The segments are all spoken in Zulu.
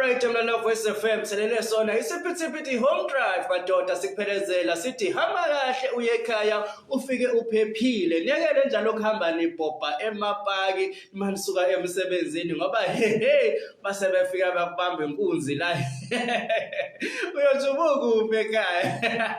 Alright, mlalo Voice FM, selele sona isiphithiphithi home drive madoda, sikuphelezela sithi hamba kahle uye ekhaya ufike uphephile. Niyekele njalo ukuhamba nibhobha emapaki manisuka emsebenzini ngoba he he base befika bakubamba inkunzi la. Uyothi ubukuphi ekhaya?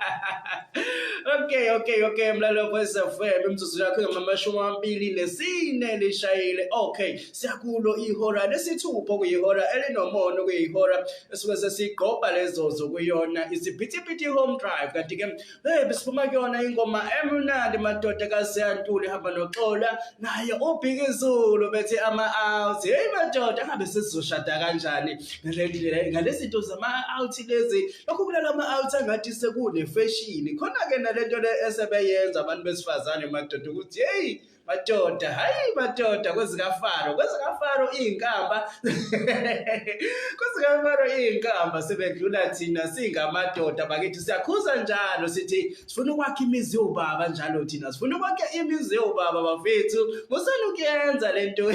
Okay, mlalo Voice FM, imizuzu yakho ingama-24 lishayile. Okay, siyakulo ihora lesithupha, okuyihora elinomono, okuyihora esuke sesigqobha lezozo kuyona isiphithiphithi home drive. Kanti-ke hey, besiphuma kuyona ingoma emnandi madoda kaSiyantuli hamba noXola naye uBhikizulu bethi ama-out. Hey madoda, ngabe sesizoshada kanjani ngale ndlela, ngalezi zinto zama-out lezi? Lokhu kulala ama-out angathi sekune-fashion khona-ke, nalento le esebeyenza abantu besifazane madoda, ukuthi hey madoda, hayi madoda, kwezikaFaro, kwezikaFaro iy'nkamba, kwezikaFaro iy'nkamba sebedlula thina singamadoda bakithi. Siyakhuza njalo sithi sifuna ukwakha imizi yobaba njalo, thina sifuna ukwakha imizi yobaba bafethu, musani ukuyenza le nto.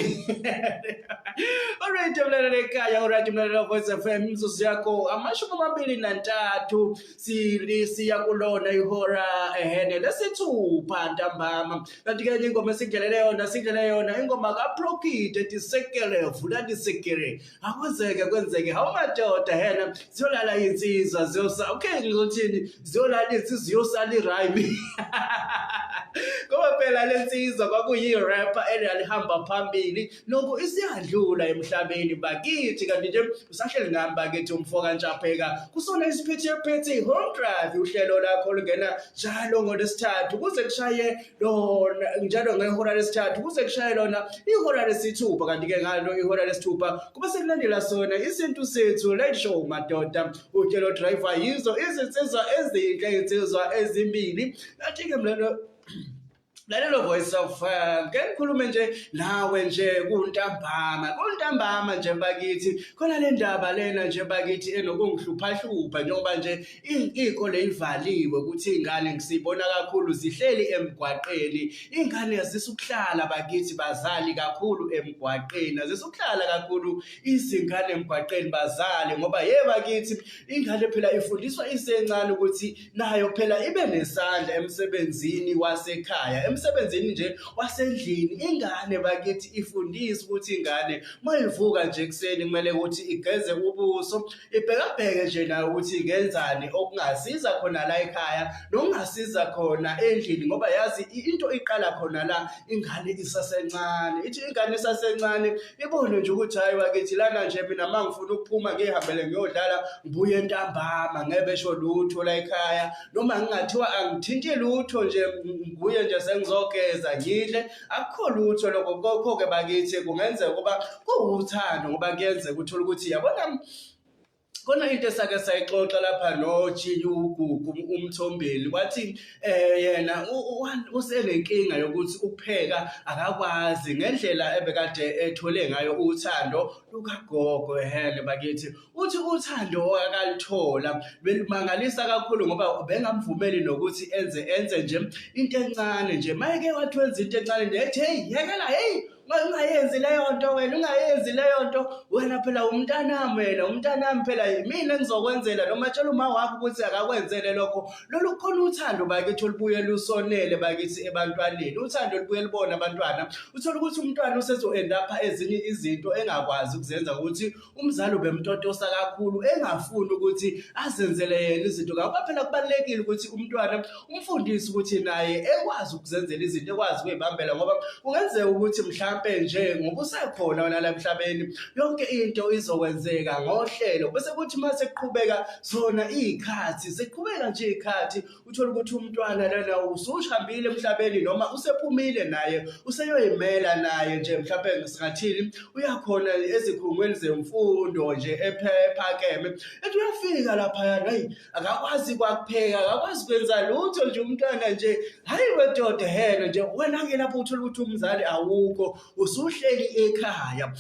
Alright mlaleli ekhaya, alright mlaleli Voice FM, imizuzu yakho 23 siya kulona ihora ehene lesithupha ntambama. Kanti-ke enye ingoma esindlelele yona, sindlele yona ingoma kaProkid ethi sekele vula ndisekele, akwenzeke kwenzeke. Hawu madoda, hena ziyolala iy'nsizwa ziyosa, okay ngizothini, ziyolala iy'nsizwa ziyosala i-rhyme, ngoba phela le nsizwa kwakuyi-rapper eliyalihamba phambili, lokhu isiyadlula emhlabeni bakithi. Kanti nje usahleli nami bakithi umfo kaNtshapheka kusona isiphithiphithi home drive, uhlelo lakho olungena njalo ngolwesithathu kuze kushaye lona, njalo ngehora lesithathu kuze kushaye lona ihora lesithupha. Kanti-ke ngalo ihora lesithupha kube sekulandela sona isintu sethu late show madoda, uhlelo driver yizo izinsizwa ezinhle, izinsizwa ezimbili. Kanti-ke mlalo lalelo Voice of ke ngikhulume nje nawe nje kuntambama, kuntambama nje bakithi, khona le ndaba lena nje bakithi enokungihluphahlupha, njengoba nje iy'kole ivaliwe, ukuthi iy'ngane ngisibona kakhulu zihleli emgwaqeni. Iy'ngane azisa ukuhlala bakithi bazali kakhulu emgwaqeni, azisa ukuhlala kakhulu izingane emgwaqeni bazali, ngoba ye bakithi ingane phela ifundiswa isencane ukuthi nayo phela ibe nesandla emsebenzini wasekhaya, emsebenzini nje wasendlini. Ingane bakithi ifundiswa ukuthi ingane mayivuka nje ekuseni kumele ukuthi igeze ubuso, ibhekabheke nje nayo ukuthi ingenzani okungasiza khona la ekhaya nokungasiza khona endlini, ngoba yazi into iqala khona la ingane isasencane. Ithi ingane isasencane ibone nje ukuthi hayi bakithi, lana nje mina uma ngifuna ukuphuma ngihambele ngiyodlala, ngibuye ntambama, ngeke besho lutho la ekhaya, noma ngingathiwa angithinti lutho nje, ngibuye nje sengizogeza ngidle, akukho lutho lokho. Kokho-ke bakithi kungenzeka ukuba kuwuthando, ngoba kuyenzeka uthole ukuthi yabona khona into esake sayixoxa lapha noJiyu uGugu uMthombeni, wathi yena usenenkinga yokuthi ukupheka akakwazi ngendlela ebekade ethole ngayo uthando lukagogo. Ehene bakithi, uthi uthando akalithola belumangalisa kakhulu, ngoba bengamvumeli nokuthi enze nje into encane nje. Mayeke wathi wenza into encane nje, ethi hey yekela, hey ungayenzi leyo nto wena, ungayenzi leyo nto wena, phela umntanami wena, umntanami phela, yimina engizokwenzela, noma tshela uma wakho ukuthi akakwenzele lokho. Lolu khona uthando bakithi olubuye lusonele bakithi ebantwaneni, uthando lubuye lubone abantwana. Uthola ukuthi umntwana usezo-end up ezinye izinto engakwazi ukuzenza, ukuthi umzali ubemtotosa kakhulu engafuni ukuthi azenzele yena izinto, ngoba phela kubalulekile ukuthi umntwana umfundise ukuthi naye ekwazi ukuzenzela izinto, ekwazi ukuyibambela, ngoba kungenzeka ukuthi mhlampe nje ngoba usekhona wena la emhlabeni yonke into izokwenzeka ngohlelo, bese kuthi uma sekuqhubeka zona iy'khathi, ziqhubeka nje iy'khathi, uthole ukuthi umntwana lana usuhambile emhlabeni noma usephumile naye useyoyimela naye nje, mhlawumbe singathini, uyakhona ezikhungweni zemfundo nje ephakeme, ethi uyafika laphayana, hayi akakwazi kwakupheka, akakwazi kwenza lutho nje umntwana nje. Hayi madoda, hena nje wena-ke lapho uthola ukuthi umzali awukho, usuhleli ekhaya.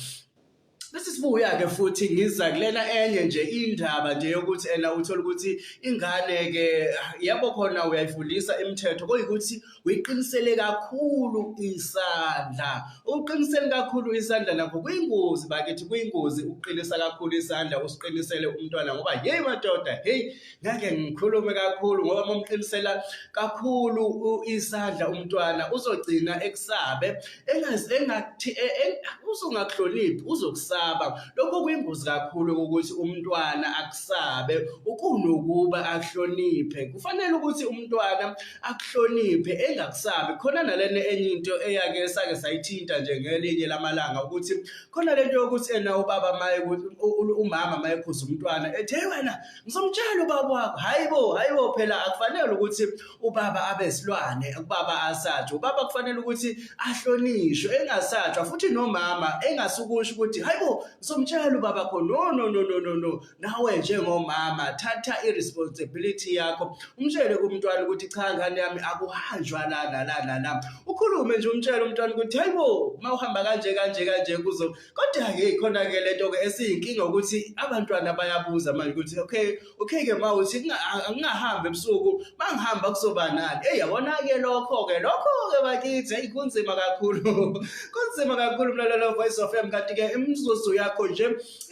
Bese sibuya-ke futhi ngiza kulena enye nje indaba nje yokuthi ena uthola ukuthi ingane-ke yabo khona uyayifundisa imithetho kuyikuthi uyiqinisele kakhulu isandla. Uqinisele kakhulu isandla nakho kuyingozi bakithi kuyingozi ukuqinisa kakhulu isandla usiqinisele umntwana ngoba yeyi madoda heyi ngeke ngikhulume kakhulu ngoba uma umqinisela kakhulu isandla umntwana uzogcina ekusabe engathi e, e, uzongakuhloniphi uzokusaba lokho kuyingozi kakhulu ukuthi umntwana akusabe ukunokuba akuhloniphe kufanele ukuthi umntwana akuhloniphe engakusabi khona nalena enye into eyake sake sayithinta nje ngelinye lamalanga ukuthi khona lento yokuthi ena ubaba maye umama mayekhuza umntwana ethi hey wena ngizomtshela ubaba wakho hayibo hayibo phela akufanele ukuthi ubaba abe silwane ubaba asatshwe ubaba kufanele ukuthi ahlonishwe engasatshwa futhi nomama engasukusho ukuthi hayibo ngizomtshela ubaba kho no no no no no no nawe njengomama thatha i-responsibility yakho umtshele kumntwana ukuthi cha ngane yami akuhanjwa la la la la la ukhulume nje umtshele umntwana ukuthi hayibo uma uhamba kanje kanje kanje kuzo Kodwa-ke khona-ke le nto-ke esiyinkinga ukuthi abantwana bayabuza manje ukuthi okay okay-ke ma uthi angingahambi ebusuku uma ngihamba kuzoba nani eyi yabona-ke lokho-ke lokho-ke bakithi eyi kunzima kakhulu kunzima kakhulu mlalelo Voice of M kanti-ke imizuzu yakho nje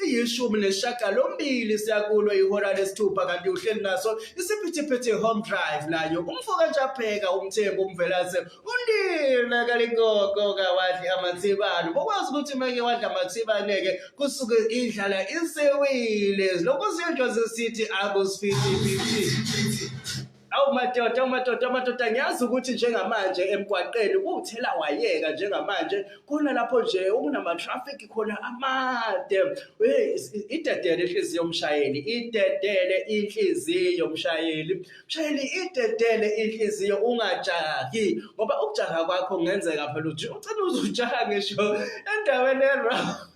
iyishumi nesishagalombili siyakulo ihora lesithupha kanti uhleli naso isiphithiphithi home drive nayo umfo kaNtshapheka umthembu umvelase Undile kalikoko kawadli amathibane. Bokwazi ukuthi meke wadla amathibane-ke kusuke indlala isewile. Lokhu siyonjwa sesithi akusifithifithi. Awu madoda, awu madoda, awu madoda, ngiyazi ukuthi njengamanje emgwaqeni kuwuthela wayeka njengamanje khona lapho nje okunama-traffic khona amade. Hey, idedele inhliziyo yomshayeli, idedele inhliziyo yomshayeli. Mshayeli idedele inhliziyo ungajahi ngoba ukujaha kwakho kungenzeka phela uthi ucela uzujaha ngisho endaweni e-wrong.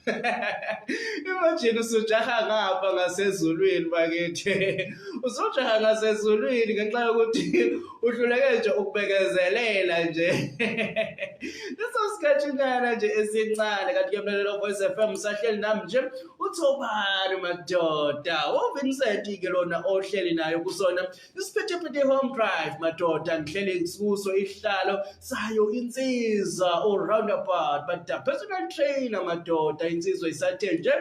Imagine usujaha ngapha ngasezulwini bakithi. Usujaha ngasezulwini ngenxa yokuthi uhluleke nje ukubekezelela nje. Leso sikhathinyana nje esincane kanti ke mlalelo Voice FM usahleli nami nje uThobani madoda uVincent ke lona ohleli nayo kusona isiphithiphithi home drive madoda ngihleli kuso ihlalo sayo insizwa uroundabout but the personal trainer madoda insizwa isathe nje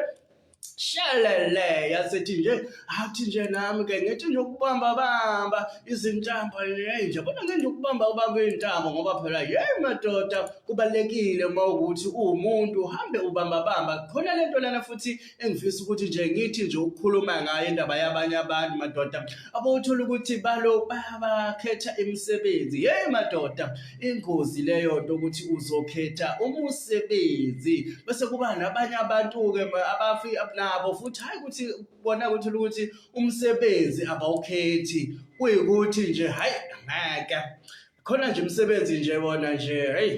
shelele yasethi nje athi nje nami ke ngithi nje ukubamba bamba izintambo hey nje bona ngenje ukubamba ubamba izintambo ngoba phela hey madoda Kubalulekile uma ukuthi uwumuntu uhambe ubambabamba khona lento lana futhi engifisa ukuthi nje ngithi nje ukukhuluma ngayo indaba yabanye abantu madoda abothola ukuthi balo bakhetha imisebenzi hey madoda ingozi leyo nto ukuthi uzokhetha umusebenzi bese kuba nabanye abantu-ke abafi nabo futhi hhayi ukuthi bona ukuthi ukuthi umsebenzi abawukhethi kuyikuthi nje hhayi ngeke khona nje umsebenzi nje bona nje hey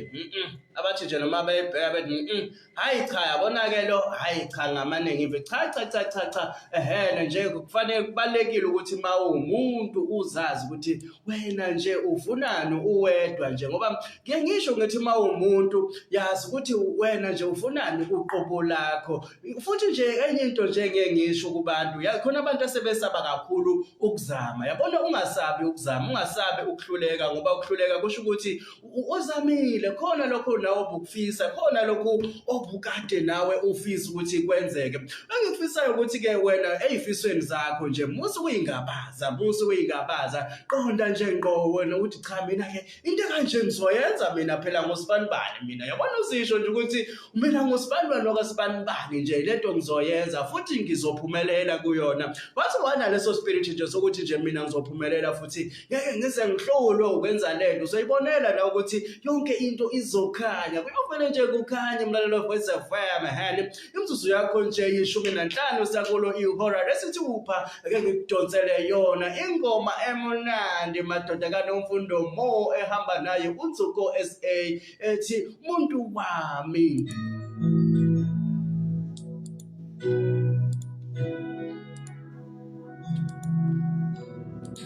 abathi nje noma beyibheka bethi hayi cha yabona ke lo hayi cha ngamane ngive cha cha cha cha cha ehene nje kufanele kubalekile ukuthi uma uwumuntu uzazi ukuthi wena nje ufunani uwedwa nje ngoba ngeke ngisho ngithi uma uwumuntu yazi ukuthi wena nje ufunani uqobo lakho futhi nje enye into nje ngeke ngisho kubantu ya khona abantu asebesaba kakhulu ukuzama yabona ungasabi ukuzama ungasabi ukuhluleka ngoba ukuhluleka kusho ukuthi uzamile khona lokho nawe obukufisa khona lokhu obukade nawe ufisa ukuthi kwenzeke engikufisayo ukuthi ke wena eyifisweni zakho nje musu kuyingabaza musu kuyingabaza qonda nje ngqo wena ukuthi cha mina ke into ekanje ngizoyenza mina phela ngosibanibani mina yabona uzisho nje ukuthi mina ngosibanibani wakasibanibani nje lento ngizoyenza futhi ngizophumelela kuyona wathi wanaleso spirit nje sokuthi nje mina ngizophumelela futhi ngeke ngize ngihlulwe ukwenza lento uzoyibonela la ukuthi yonke into izokhanya kuyovele nje kukhanye mlalelo Voice FM hene Imizuzu yakho nje 15 sakulo ihora lesithupha ake ngikudonsele yona ingoma emnandi madoda kaNomfundo Mo ehamba naye uNzuko SA ethi muntu wami.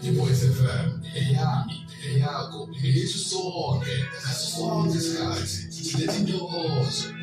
I-Voice FM eyami eyakho eyethu sonke ngaso sonke isikhathi siletha intokozo.